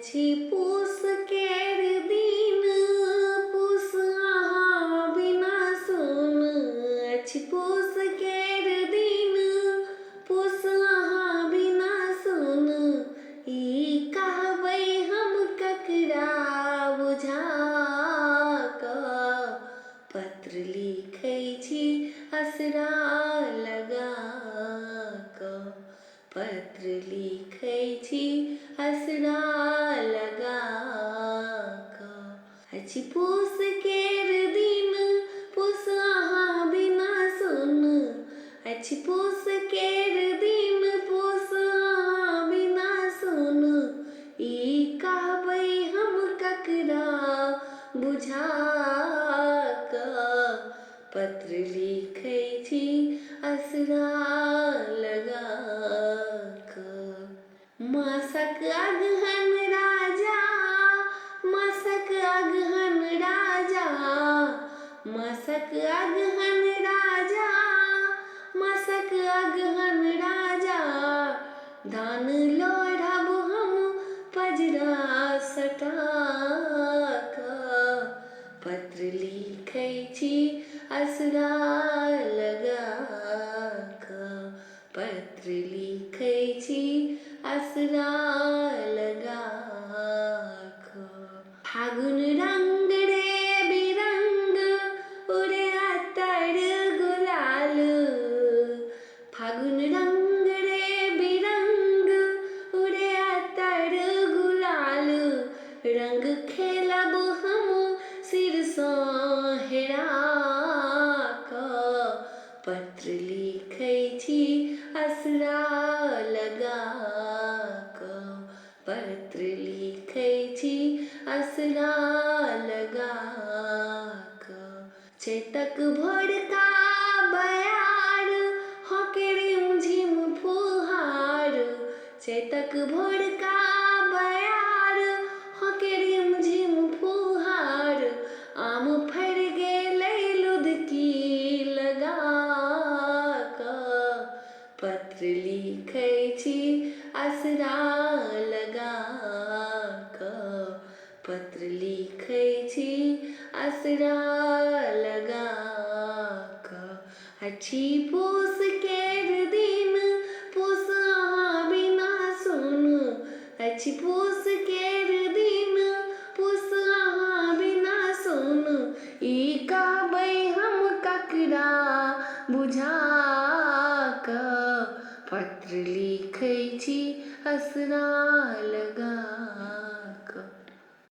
अछि पूस केर दिन, पूस अहाँ बिना सुन। अछि पूस केर दिन, पूस अहाँ बिना सुन। ई कहबै हम ककरा बुझा कऽ, पत्र लिखै छी असरा लगा कऽ। पत्र लिखै छी असरा लगा कऽ। अछि पूस केर दिन, पूस अहाँ बिना सुन। अछि पूस केर दिन, पूस अहाँ बिना सुन। ई कहबै हम ककरा बुझा कऽ, पत्र लिखै छी असरा लगा कऽ। मासक अगहन राजा, मासक अगहन राजा, मासक अगहन राजा, मासक अगहन राजा। धान लोढ़ब हम पजरा सटा कऽ, पत्र लिखै छी असरा लगा कऽ। पत्र लिखै छी असरा लगा कऽ। फागुन रंग रे बिरंग उड़े अतर गुलाल। फागुन रंग रे बिरंग उड़े अतर गुलाल। रंग खेलब हम सिरसँ हेरा कऽ, पत्र लिखै छी असरा लगा कऽ। पत्र लिखै छी असरा लगा कऽ। चैतक भोरका बयार हँके रिमझिम फुहार। चैतक भोरका बयार हँके रिमझिम फुहार। आम फड़ि गेलै लुधकी लगा कऽ, पत्र लिखै छी असरा लगा कऽ। पत्र लिखै छी असरा लगा कऽ। अछि पूस केर दिन, पूस अहाँ बिना सुन। अछि पूस केर दिन, पूस अहाँ बिना सुन। ई कहबै हम ककरा बुझा कऽ, पत्र लिखै छी असरा